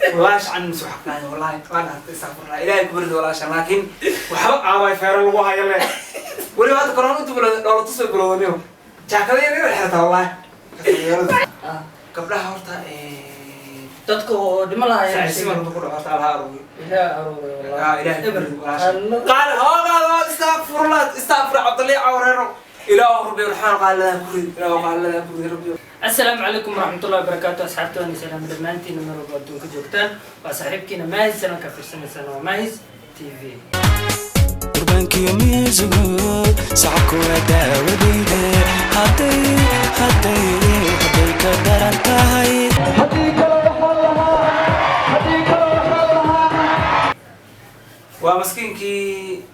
Wallaahi shacan mise wax qaadi, wallaahi waan dhaartay, astaghfirullah, Ilaahay ku barida walaashan, laakiin waxba aaway feero lagu hayo le. Weliba hadda korona intuu bilowday, dhoola tus bay bilowday, jaakada yar yar xirataa, wallaahi gabdhaha horta. Dadka oo dhimo lahaayeen. Sacaysiman runta ku dhaco horta, Allaha aruuriyo. Ilaah aruuray. Ah, Ilaahay ku Eber. barida walaashan. Qaali hoogaada, astaghfirullah, astaghfir Cabdalli cawreero. Ilaahu rabbi raxmaan qaaladaa ku rid, Ilaahu qaaladaa ku rid, rabbi. Asalaamu calaykum waraxmatullahi wabarakaatu, asxaabta waan salaam dhammaantiina meel walba adduunka joogtaan. Waa saaxiibkiina Maahis, channelka fiirsanaysaan waa Maahis TV. Qurbaankiyo miisigu sacabku waa daawadayde, hadday hadday hadday ka daran tahay. Haddii kale waxaan lahaa, haddii kale waxaan lahaa. Waa maskiinkii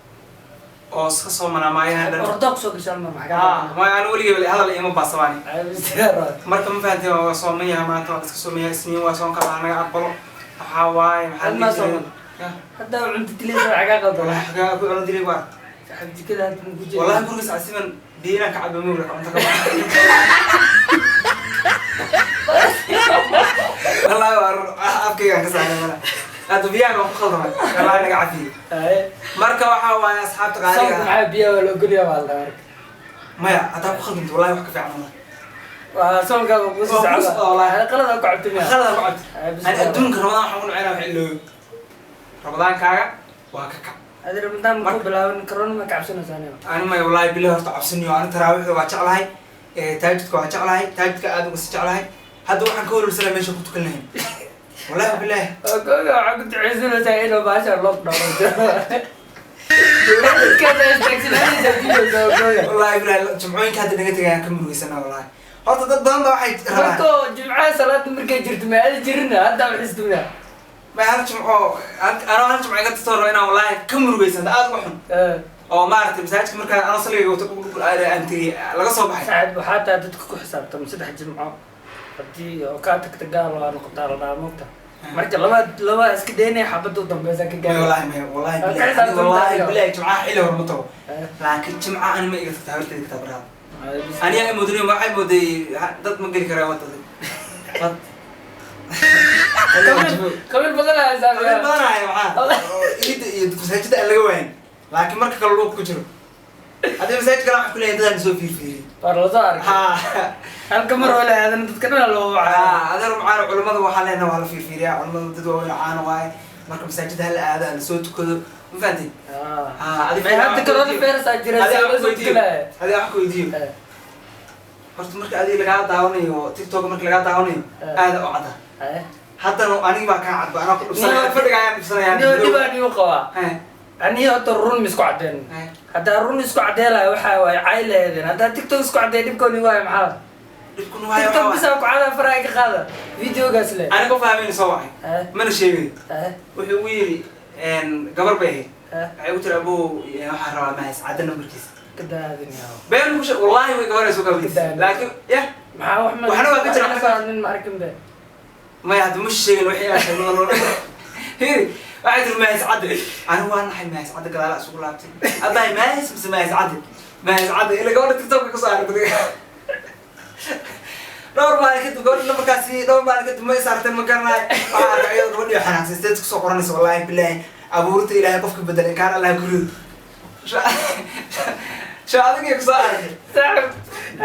oo iska soo manaa maayahan dhan. Ordaa kusoo gashaan mar. Ah, maxaa? ma aan weligay hadal ima baasabaani. Marka ma fahanteen, waa sooman yahay maanta, waa iska sooman yahay. Isniin waa soonka, Allah naga aqbalo. Waxaa waaye, maxaa Had maa la dhihi jiray? sooman? Ya. Hadda cunto dilaysa, waxaa kaa qaldan. Wallahi xagaa ku cuno dilay waa. Saaxiib, jikada hadda ma ku jira. Wallahi gurigaas casiman biyo inaan ka cabo mawla, cunto ka baxa. Wallahi waa afkaygaan ka saaray mana hadda biyahan waan ku khaldamay, wallahi naga cafiyey. Haye. Marka waxaa waaye, asxaabta soonka qaaliga ah. Maxaa biyaha waa la ogolyaha baa la dhahaa marka. Maya, haddaa ku khaldamto, wallahi wax ka fiican malaha. Waa soonkaaga kuusii Waa socda. Wallaahi. Qalada ku cabto miya? Khalada ku cabto. Haye, bis. Ani adduunka Ramadaan waxaan ku nacayna wax ilooyo. Ramadaankaaga waa ka kac. Adi Ramadaan ma ku bilaaban, corona ma ka cabsanaysaa aniga? Ani maya, wallahi bilahi horta cabsaniyo. Ani taraawiixda waa jeclahay, taajudka waa jeclahay, taajudka aad uga sii jeclahay. Hadda waxaan ka walwalsanaa meesha ku tukan lahayn, wallahi bilahi. Googa waxaa ku duceysanaysaa inuu baasha lockdown jiro. Dadkaas ay istaagsanaysaa diidaysaa googa. Wallahi bilahi, jimcooyinka hadda naga tegayaan ka murugeysanaa. Wallahi horta dad badan ba waxay rabaan. Markoo jimcaha salaada markay jirto ma aadi jirina, hadda xisdumna. Ma hal jimco, anoo hal jimco iga tagtoo rabo inaan wallahi ka murugeysanta aad uga xun oo maaragtay masaajidka markaa anoo saliga wato aan tegey laga soo baxay. Saaxiib, waxaa taa dadka ku xisaabtama saddex jimco haddii oo kaa tagta gaal waa noqotaa la dhahaa, mogta? Marka laba laba iska daynaya, xabadda u dambeysa ka may gaar. Wallahi may, wallahi Waa ka bilahi xisaabtanta wallahi adiga. Bilahi jimcaha xilli hore ma tago, laakiin jimca ani ma iga tagta habartayda kitaab baraha. Anigaa moodin, waxay mooday dad ma geli karaa wadada dad. Qabiil badan ayaa qabiil saaxiib. Badan ahay maxaa ciidda iyo masaajidda aan laga waayin, laakiin marka kale luuq ku jiro haddii masaajid kale waxaan ku leeyahay dadaan soo fiirfiiriyey. War lasoo arkay. Ha. Halka mar oo la aadana dadka dhan loo wacaa. Adeer macaana, culimada waxaa leenahay waa la fiirfiiriyaa. Culimada dad waaweyn oo caano waaye, marka masaajidda hala aado, hala soo tukado, ma fahanteen? Ha, May hadda coronavirus aa jira, Adiga see wax loo soo weydiiyo. tukanaya? Adiga wax ku weydiiyo. Horta marka adiga lagaa daawanayo TikTok, marka lagaa daawanayo aada u cadda. Haddana anigi baa kaa cadba, anaa ku dhubsanaya fadhiga ayaan dhubsanaya. Niyo dhibaan igu qabaa. Aniga horta run ma isku cadeen. Haddaa run isku cadeen lahay, waxaa waaye cay laheedeen. Haddaa TikTok isku cadee, dhibkooni waayo maxaa? Dhibkuna waayo. TikTok waxaa bisa ku cada, faraha ka qaada videogaas le. Aniga fahmayn soo wacay. Mana sheegayo. Wuxuu ugu yidhi, gabar bay ahayd. Waxay ugu tiri, abow, waxaan rabaa mahas cadda nambarkiisa. Ka daadin yaa. Been ku sheeg, wallahi way gabar soo Ka daadin. Laakiin ya. Maxaa wax ma Waxna waa ka jira. Wax nin ma arkin be. Maya, hadda ma sheegin wixii aan sheegno. Hiri, waxay tiri mahas cadde. Anigu waa naxay, mahas cadde gadaala isugu laabtay. Haddahay mahas mise mahas cadde, mahas cadde ila gabadha TikTokka kasoo aragtay dhowr maalin kadib. Gabadha nambarkaasi dhowr maalin kadib ma is aragteen, ma garanayo. Waxaa arkay iyadoo gabadhii xanaaqsan status kusoo qoranaysa, wallahi bilaahi, abuurta Ilaahay qofka bedel inkaan Allah ku rido. Sho adigii kusoo aragtay. Saaxib,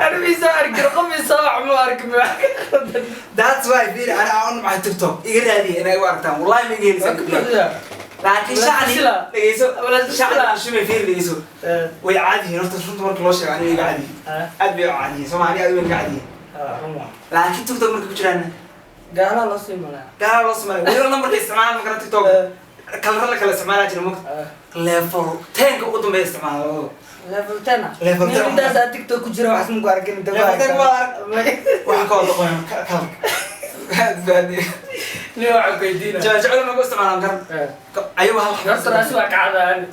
anigu isoo arkin, qof isoo wax ma arkin, wax ka qaldan. That's why, fiiri, ani aan u nacay TikTok. Iga raadiya inay igu aragtaan, wallahi ma iga Waa helaysaa. ka buuxdaa. Laakiin Wala shacni tusila. dhegeyso. Wala tusila. Shacni shumay, fiiri, dhegeyso. Way caadi yihiin horta, runta marka loo sheego aniga iga caadi yihiin. Aad bay u caadi yihiin, Soomaali aad way iga caadi yihiin. Run waa. Laakiin TikTok marka ku jiraan gaalaa loo sii malaa. Gaalaa loo sameeyo, weliba nambarka isticmaala ma garan. TikTok kalara la kala isticmaalaa jira, mogta? Level 10-ka ugu dambeeya isticmaala labadaba. Level 10 ah? Level 10. Nin intaasaa TikTok ku jira waxaas maku arkin inta ku Level 10 aragtaa. Waa arag. Waxaan ka wada qoyan kalarka. Nin waxaan ku weydiina. Jecel ma ku isticmaalaan garan ayagu hal. Horta raasi waa kacada ani.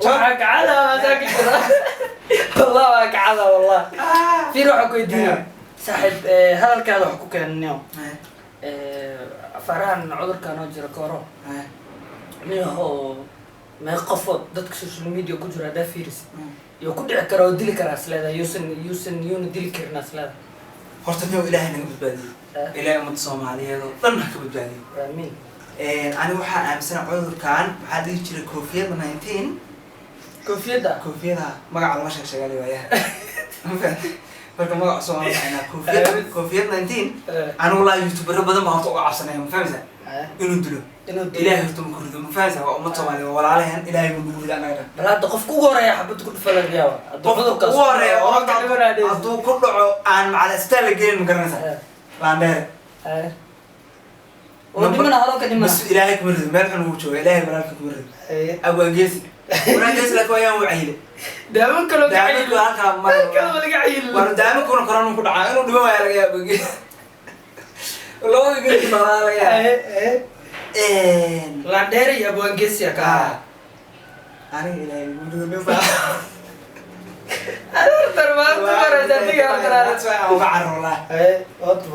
Waxaa kacada waa saa ka jira. Wallah waa kacada, wallah. Fiir, waxaan ku weydiina. Saaxiib, hadalkaada wax ku keenniyo. Farahan cudurkan oo jira kooro. Niyaho meeq qofood dadka social media ku jira haddaa fiirisid iyo ku dhici kara oo dili karaa isleedahay, yuusan yuuna dili karin isleedahay? Horta niyow, Ilaahay naga badbaadiyo. Ilaahay ummadda Soomaaliyeed oo dhan ha ka badbaadiyo. Aamiin. Ani waxaa aaminsana cudurkan maxaa dhihi jiray, koofiyada 19. Koofiyadda. Koofiyada magaca lama sheeg sheegali waayaha. Ma fahamtay? Marka magaca Soomaali baxaynaa koofiyad, koofiyad 19. Anigu wallahi youtubero badan baa horta uga cabsanaya, ma fahmaysaa, inuu dilo. Inuu dilo. Ilaahay horta ma ku rido, ma fahmaysaa? Waa ummad Soomaaliya, waa walaalaheen, Ilaahay ma nagu rido annaga dhan. Bal hadda qofka ugu horeeya xabad ku dhufa laga yaaba hadduu Qofka cudurkaas ugu horeeya oo oo ka dhimanaa dhehaysa. Hadduu ku dhaco aan macala isbitaal la gelin, ma garanaysaa, laandheere. Oo dhimana, horo ka dhimana. Bas Ilaahay kuma rido, meel xun uu jooga, Ilaahay walaalka kuma rido. Abwaangeesi, abwaangeesi, laakiin waayaan wuu cayile. Daaman kaloo ka Daamanku cayilo. Halkaa mar kaloo laga cayilo. War daamankuna koronuu ku dhacaa, inuu dhiman waaya laga yaaba, abwaangeesi labada geli noolaa laga yaaba. Laandheere iyo abwaangeesiya ka. Aniga Ilaahay kuma rido nin baa. Adeertan maanta maraysa adiga horta. That's why aan uga cararo wallahi.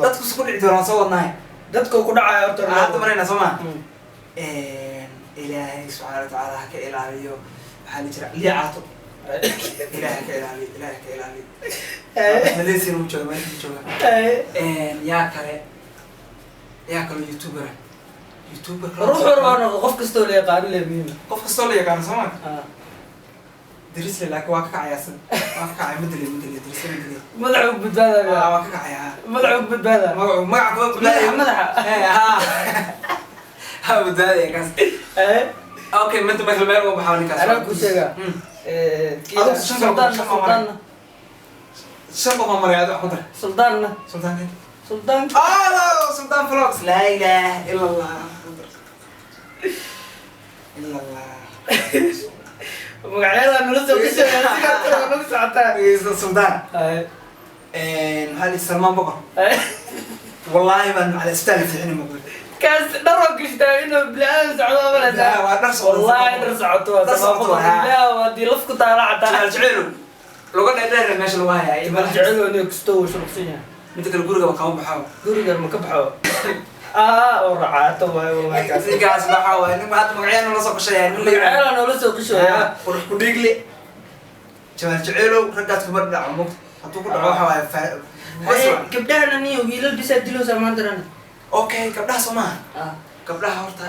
Dadku isku dhici doonaan, soo wadnahay. Dadka ku dhacaya horta. Hadda marayna soo ma Ilaahay subxaana watacaala ha ka ilaaliyo. Waxaa la jira liicaato, Ilaahay ha ka ilaaliyo, Ilaahay ha ka ilaaliyo. Malaysia uu jooga, meesha jooga. Yaa kale, yaa kale youtubera, youtuber kale? Ruux walba ha noqdo, qof kastoo la yaqaano le muhiima. Qof kastoo la yaqaano soo ma Dirisle, laakiin waa ka kacayaa san, waa ka kacaya. Ma dilay, ma dilay Dirisle, ma dilay. Madaxa u badbaadaya. Waa ka kacayaa. Madaxa u badbaada. Magacu, magaca kuma badbaadaya. Madaxa. Ha ha, badbaadaya kaas. Okay, minta marka meel uga baxaa ninkaas. Anaa ku sheegaa. Adigu shan kale Suldaanna. shan baa maray. Suldaanna. Shan qof baa maray, adiga wax ku dar. Suldaanna. Sultaan. Suldaan. Ah, Sultan Vlogs. La ilaha illa Allah. Illa Allah. Magacyada nala soo qisaya si karta nagu socotaa. Sultan. Maxaa la Salmaan Boqor. Wallahi baan macala isbitaal fiicin ma qori. Kaas dharo gashtaa inuu bilaadan socdo malasa. Waa dhar socdo. Wallahi dhar socoto waa. Dhar socoto, Sababo ha. bilaa waa dii laf ku taala xataa. Jecel jecelu. Luga dheer meesha lagu hayaa. Jecel jecel oo kastoo wuu shuruqsan yahay. Midda kale guriga kama baxo. Gurigan ma ka baxo, aa oo racaato waayo wallahi kaas. Ninkaas waxa waaye nin hadda magacyada nala soo qashaya nin la yiraahdo. Magacyada noola soo qishooya. Qurux ku dhiigle. Jamaal Jeceelow raggaas kuma dhaco mugta. Hadduu ku dhaco waxa waaye bas waa. Gabdhahana niyo wiilal bisaa dilowsaa maanta dhan. Okay, gabdhaha soo maaha. Gabdhaha horta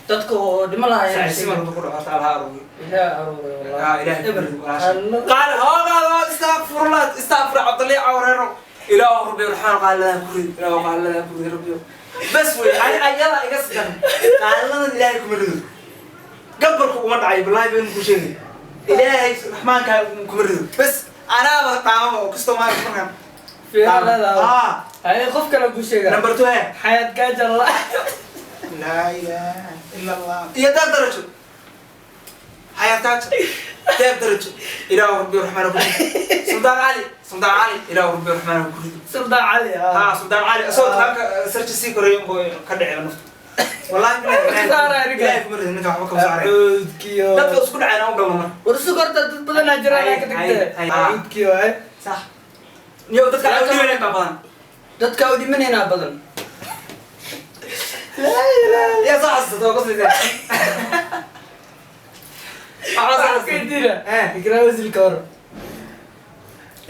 Dadka oo dhimo lahaayeen. Sacisiman hadduu ku dhaco horta Allaha aruuriyo. Ilaah aruuray wallahi. Ah, Ilaahay Eber. ku qaal hoogaad oo istaagfurla, istaagfur Cabdallah cawreero. Ilaahu rabbi raxmaan qaaladaa ku rid, Ilaahu qaaladaa ku rid rabbi. Bas wey, ani ayada iga sidan qaaladan Ilaahay kuma rido, gabalku uma dhacay, billahi been ku sheegay, Ilaahay raxmaanka kuma rido. Bas anaaba dhaamaba oo kastoo maanta markaan Fiican leedahay. Ah. Ay, qof kale ku sheega. Number 2 he. Xayaat kaajalla. Laa ilaaha illa Allah iyo deeq darajo, xayaataaj deeq darajo, Ilaahu rabbi raxmaan ku rido. Suldaan Cali, Suldaan Cali, Ilaahu rabbi raxmaan ku rido. Suldaan Cali. Ha, Suldaan Cali asagoo halka sarji sii koreeyo unbuu ka dhacay naftu, wallahi billahi. Saaraya ninka. Ilaahay kuma rido ninka, waxba kama saaraya. Cuudkiyo. Dadka isku dhacayna u galno marka. War sug horta, dad badanaa jiraan ka tagtee. Hay, hay. Cuudkiyo ay. Sax niyo, dadka ay u dhibaneen baa badan. Dadka u dhimanaynaa badan. Yaa soo xasuusata waa qoslaysaa. Waxaa soo Waxaa xasuusata. dira. Ikraa wasilka hor.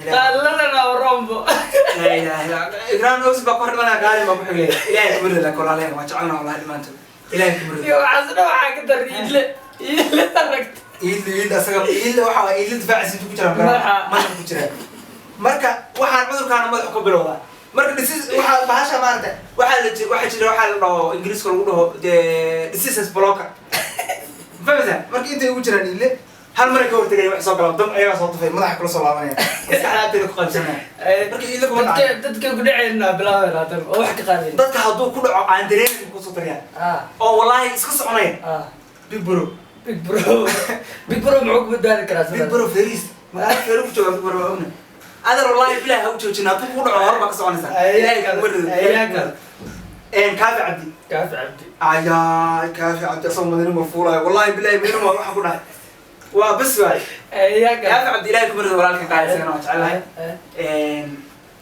Qaaladana rombo. Laa ilaaha illa Allah. Ikraan Ows baa ku dhimanaya, qaalin baa ku xigaya. Ilaahay kuma rido laakiin walaalaheen waa jecelnaha wallahi dhammaantood. Ilaahay kuma rido. Iyo waxaas dhan waxaa ka dar iidle. Iidle taragta. Iidle, iidle asaga, iidle waxa waaye iidle difaaciisa intuu ku jiraa Madaxa. Madaxa ku jiraa. Marka waxaan cudurkaana madaxu ka bilowdaa. Marka disease waxaa bahasha maaragta waxaa la jira, waxaa jira waxaa la dhaho Ingiriiska lagu dhaho the diseases blocker. Ma fahmaysaa? Marka intay ugu jiraan iidle hal mar ay ka hortagaya wax soo gala dam ayagaa soo tufay, madaxa kula soo laabanaya, maskaxda agteeda ku qaybsanaya. Marka iidle kuma Dadka dhacayo. Dadka ku dhacayna bilaabay laatan oo wax ka qaadeen. Dadka hadduu ku dhaco aan dareemin kusoo tariyaa oo wallahi iska soconaya. Big bro. Big bro. Big bro muxuu ku badbaadi karaa Big sidaas? bro feris, magaalada feeri ku jooga. Big bro waa ogna adar, wallahi bilahi ha u joojin, hadduu ku dhaco hore baa ka soconaysaa. Ilaahay kuma rido. Ayaa kale. Kaafi Cabdi. Kaafi Cabdi. Ayaa Kaafi Cabdi asagoo madina ma fuulayo, wallahi bilahi madina ma waxa ku dhahay waa bas waay. Ayaa kale. Kaafi Cabdi Ilaahay kuma rido, walaalkan qaali, isagana waa jecelahay.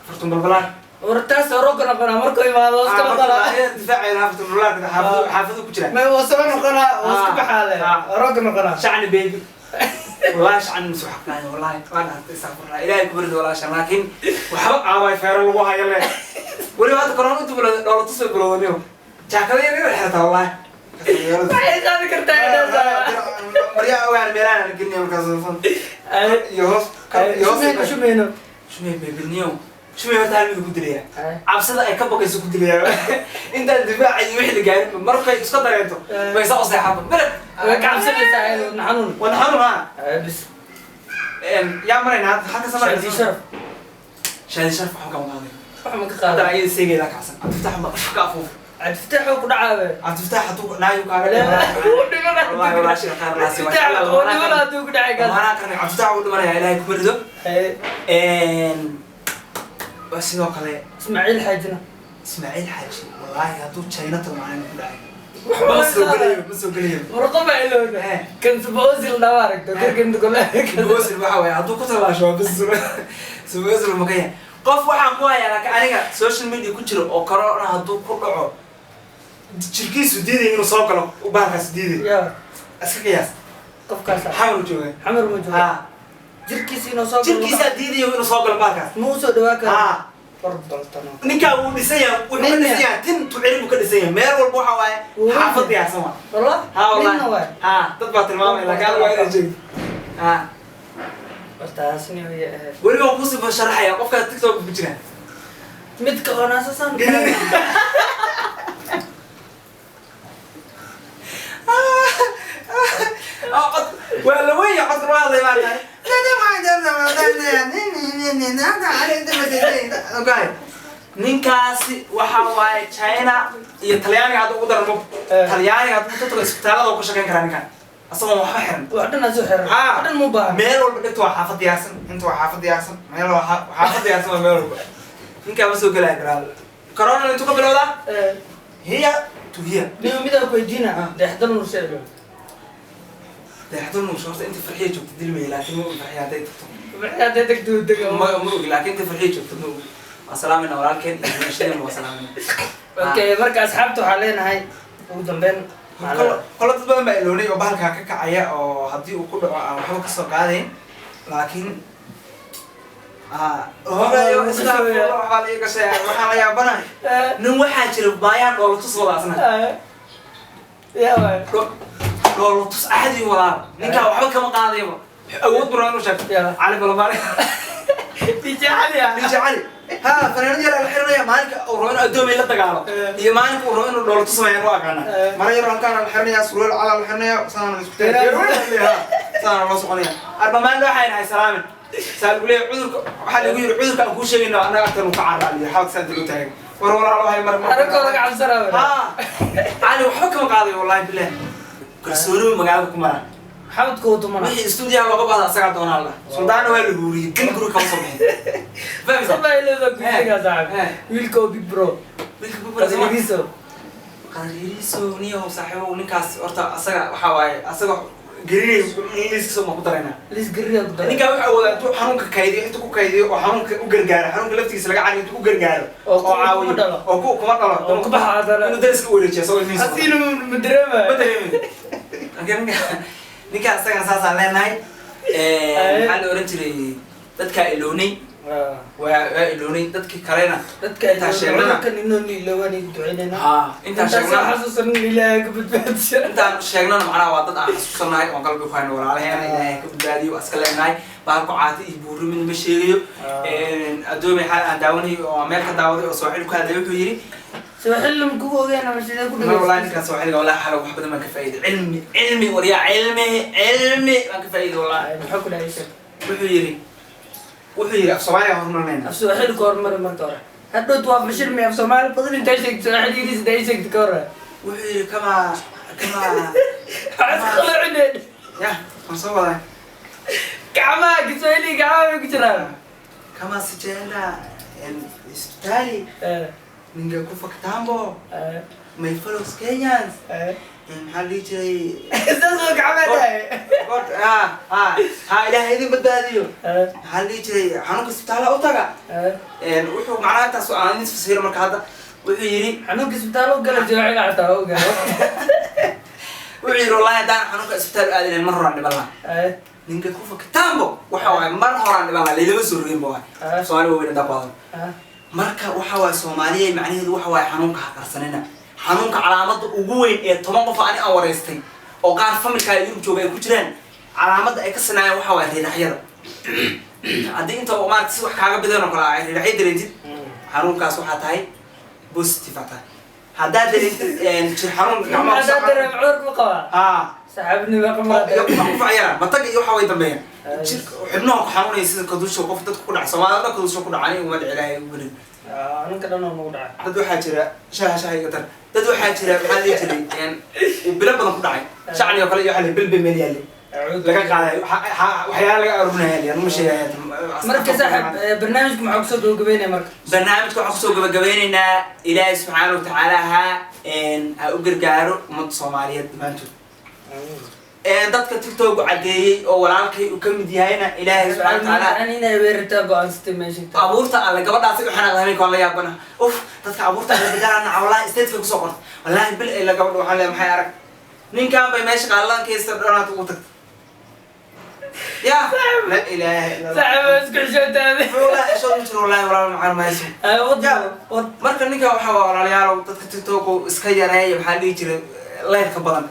Fartun Balbalaar. War taas hore ku noqonaa markuu imaado oo iska noqonaa. Difaacayna Fartun Balbalaar, xaafadu ku jira. Ma wuu soo noqonaa, wuu iska baxaa le. Hore ku noqonaa. Shacni baby. Wallaahi shacan mise wax qaadi, wallaahi waan dhaartay, astaghfirullah, Ilaahay ku barida walaashan, laakiin waxba aabay feero lagu hayo le. Weliba hadda korona intuu bilowday dhoola tus bay bilowday, jaakada yar yar xirata, wallaahi. Waxay qaadi kartaa intaas. Maryaa ogaan meelahan aan gelinaya markaas iyo hoos iyo hoos. Shumeyno, shumeyno. Shumey beebiniyow, shumey horta hal mid ku dilaya, cabsida ay ka baqayso ku dilaya. Intaan difaaca iyo wixii la gaarin markay iska dareento bay saa u seexaanba beled. Way ka cabsanaysaa ayadoo xanuun. Wan xanuun ha. Bis. Yaa marayna hadda halka? Shaadi Sharaf. Shaadi Sharaf waxba kama qaaday. Wax ma ka hadda qaada? Ayada seegaydaa kacsan, Cabdifataax ma ka afuuf. Cabdifataax oo ku dhacaabe. Cabdifataax hadduu naayu kaaga Wuu dhimana. Wallahi walaashay qaar laasi. Cabdifataax oo dhimana hadduu ku dhacay kaas. Maanaa qarni Cabdifataax uu dhimanaya, Ilaahay kuma rido. Waa sidoo kale. Ismaaciil Xaajina. Ismaaciil Xaaji, wallaahi hadduu China tago macnaha ku dhacay ma soo gelayo, ma soo gelayo. Warqo baa ilowda. Kan Suba Ozil dhawa aragto korkan kole. Ozil waxa waaye hadduu ku tallaasho waa bas. Suba Ozil ma ka yahay qof waxaan ku hayaa, laakiin aniga social media ku jiro oo corona hadduu ku dhaco jirkiisu diiday inuu soo galo, bahalkaas diiday. Ya. Iska qiyaas. Qofkaas Xamar u jooga. Xamar ma jooga? Ha. Jirkiisa inuu soo galo. Jirkiisaa diidayo inuu soo galo bahalkaas. Ma usoo dhawaa karo? Ha. War baltano. Ninkaa wuu dhisan yahay, wuxuu ka dhisan yahay tin tuceri buu ka dhisan yahay. Meel walba waxa waaye xaafad diyaarsan waa. Wallah. Ha, wallahi. Ninna waay. Ha, dad baa tilmaamaya, laakiin adigu waa inaad joogto, ha. Hortaasni way ahayd. Weliba waan kusii sharaxaya qofkaa TikTok ku jira. Midka oo naasasan. Cod waa la weyn, codka loo hadlay baa tahay. Okay. Ninkaasi waxa waaye China iyo Talyaaniga hadda ugu darmo. Talyaaniga hadduu ku tago isbitaalada ku shaqayn karaa ninkan asagoon waxba xiran. Wax dhan aad soo xiran. Ha. Wax dhan mu baahan. Meel walba dhigta waa xaafad diyaarsan, inta waa xaafad diyaarsan, meel waa xaafad diyaarsan, waa meel walba. Ninkaa ma soo gelaya garaal corona intuu ka bilowdaa here to here. Niyo midaan ku weydiina. Dayaxdal Nurshe. Dayaxdal Nuurshe horta inta Farxiya joogto dilmaya, laakiin ma ogi Farxiya hadday tagto. Maxay hadday tagto dega? Ma ogi, laakiin inta Farxiya joogto ma ogi. Waa salaamayna walaalkeen iyo bulshadeen, waa salaamayna. Okay, marka asxaabta waxaa leenahay ugu dambeyn maxaa Kolo dad badan baa iloonay oo bahalkaa ka kacaya oo haddii uu ku dhaco aan waxba kasoo qaadayn, laakiin horeyo istaafurla waxaa la ii gashay, waxaan la yaabanahay nin waxaa jira maayaan dhoolatus wada asna. Ya waay. Dhoolatus caadi wadaa, ninkaa waxba kama qaadayba, awood buu rabaa inuu sheegto. Cali Balamaale. DJ Cali ah. DJ Cali, ha, fanaanad yar la xiranaya maalinka uu rabo inuu addoomay la dagaalo iyo maalinka uu rabo inuu dhoolatus sameeyaan u aqaana. Mara yar halkaan la xiranaya, surwaal calaa la xiranaya, saana la isku taagaya, saana loo soconaya. Arba maalin waxay nahay salaamin saa lagu leeyahay cudurka, waxaa lagu yiri cudurka aan kuu sheegayna annaga agtan uu ka carraaliyo xawd saa inta loo taagan war walaalo hay mar mar. Aragoo laga cabsanaa. Ha, Cali waxba kama qaadayo, wallahi bilah, kalsooni magaalada ku maraa. Xawdka uu tumana. Wixii stuudiyaha looga baahda asagaa doonaa la suldaana waa la huuriyey, gan guri kama soo bixin, fahmaysaa? Sabaa ilaa ku sheegaa saaxiib. Wiilka oo big bro. Wiilka big bro sama. Qadarigiiso. Qadariiriso niyow saaxiibow, ninkaas horta asaga waxaa waaye asaga gelinay liiskiisa ma ku daraynaa? Lis gariya ku daray. Ninkaa wuxuu awoodaa intuu xanuunka kaydiyo, intuu ku kaydiyo oo xanuunka u gargaaro, xanuunka laftigiisa laga cariyo intuu u gargaaro Oo caawiyo kuma dhalo. Oo ku kuma dhalo. Oo ku baxa haddana. Inuu dariska u wareejiyo asagoo ilmihiisa wata. Asiinu ma dareemayo. Ma dareemayo. Marka ninka asagana saasaan leenahay. Maxaa la oran jiray dadkaa ilownay? Waa ilownay dadkii kalena. Dadka intaa sheegnana. Dadka inoo niilowaan duceynayna. Ha, intaa intaa sheegnana. Xasuusanin Ilaahay ka badbaadisha. Intaan sheegnana macnaha waa dad aan xasuusanahay oon qalbi ku hayno walaalaheena, Ilaahay ka badbaadiyo waa iska leenahay. Bahalku caati iyo buuri mid ma sheegayo. Adoomay xaal aan daawanayo oo aan meel ka daawaday oo Sooxili ku hadlay wuxuu yidhi Soo xilli ma kugu ogeyn ama sidee ku mar wallahi dhageysan? Ninkaan Sooxiliga wallahi xaal wax badan baan ka faa'iiday, cilmi cilmi waryaa, cilmi cilmi baan ka faa'iiday wallahi. Maxaa ku dhahay sheeg? Wuxuu yidhi af Soomaaliya horumarinayna. Af Sooxili ka hormari marka hore. Hadhowt waa fashilmi af Soomaali badan intaa sheegto, Sooxili Ingiriis intaa sheegto ka hore. Wuxuu yidhi kama Waxaad iska qaloocineen. Ya waan soo waday. Gacmaha Kiswahili gacmaha bay ku jiraan. Kama sijaenda hospitali ningekufa kitambo, my fellow Kenyans. Maxaa la dhihi jiray? Saas oo gacmaha dhahay. God, ha ha ha, Ilaahay idin badbaadiyo. Maxaa la dhihi jiray, xanuunka isbitaala u taga. Wuxuu macnaha intaas aan idin fasiro marka hadda wuxuu yidhi Xanuunka isbitaal u gala Sooxili xataa u gala. Wuxuu yidhi wallahi haddaan xanuunka isbitaal u aadi lahayn mar horaan dhiman lahaa. Ningekufa kitambo. Waxa waaye, mar horaan dhiban lahaa, laylama soo rogin ba waay. Soomaali waa weyn hadaa ku hadal. Marka waxa waaye, Soomaaliya, macnaheedu waxa waaye, xanuunka ha qarsanina. Xanuunka calaamada ugu weyn ee 10 qof ani aan wareystay oo qaar familka Yurub jooga ay ku jiraan, calaamada ay ka sinaayaan waxa waaye riiraxyada. Haddii inta maarata si wax kaaga bidan oo kale ay riiraxyo dareentid, xanuunkaas waxaa tahay positive aa tahay. Haddaad dareentid jir xanuun, gacmaha ku Haddaa soo dareem cudurka ma qabaa? Haa. Saaxiibnimo qamar. Iyo qufac yara, mataga iyo waxa way dambeeyaan. Ay. Jirka xubnaha ku xanuunaya, sida kadusho qof dadka ku dhaca, Soomaalida dhan kadusho ku dhaca, aniga uma dhici, Ilaahay ugu rid. Ninka dhan oo nagu dhacay. Dad waxaa jira shaha shaha iga dar. Dad waxaa jira, maxaa la dhihi jiray, uu bilo badan ku dhacay, shacni oo kale iyo waxa la bilbe meel yaallay laga qaaday, waxyaala laga arurinaya, anuma sheegaya. Marka saaxiib, barnaamijka maxaa kusoo gabagabeynaya marka? Barnaamijka waxaan kusoo gabagabeynaynaa, Ilaahay subxaana watacaala ha u gargaaro ummadda Soomaaliyeed dhammaantood. Dadka TikTok caddeeyey oo walaalkay uu ka mid yahayna, Ilaahay subxaana watacaala. Ani inay weerartaa go-aansatay meesha. Abuurta alle gabadhaasi u xanaaqda habeenka, waan la yaabana. Uf, dadka abuurta alle bedelana, wallahi stateka kusoo qortay, wallahi bil ay la gabadha. Waxaan leeyahay, maxay arag ninkan bay meesha qaaladan kaysta dhonaata ugu tagtay. Ya la ilaaha illa Allah. Saaxiib, waa isku xishootaade. Wallahi xishood ma jiro, wallahi walaal macaan ma hayso. Wad Ya. wad. Marka ninkan waxaa waa, walaalayaalow, dadka TikTok iska yareeya, maxaa dhihi jiray, leyrka badan,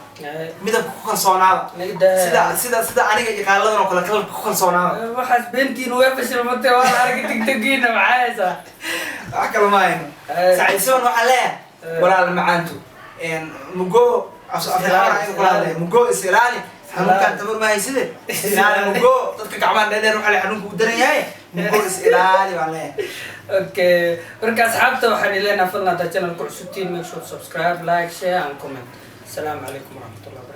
midabka ku kalsoonaada. Naga daa. Sida aniga iyo qaaladan oo kale, kalarka ku kalsoonaada. Waxaas beentiin way fashilmatay, waa la arkay TikTokiina. Maxaa haysaa? Wax kale ma hayno. Saciid Siman waxaa leeyahay, walaal macaanto, mugo afrikaan mugo is ilaali, xanuunkaan tabar ma hayside, is ilaali mugo. Dadka gacmaha dheer waxaa le xanuunka u daran yahay, mugo is ilaali baan leeyahay. Okay, marka asxaabta waxaan ileenaha, fadlan haddaa channel ku cusubtiin, make sure to subscribe, like, share and comment. Asalaamu calaykum waraxmatullahi wabarakatu.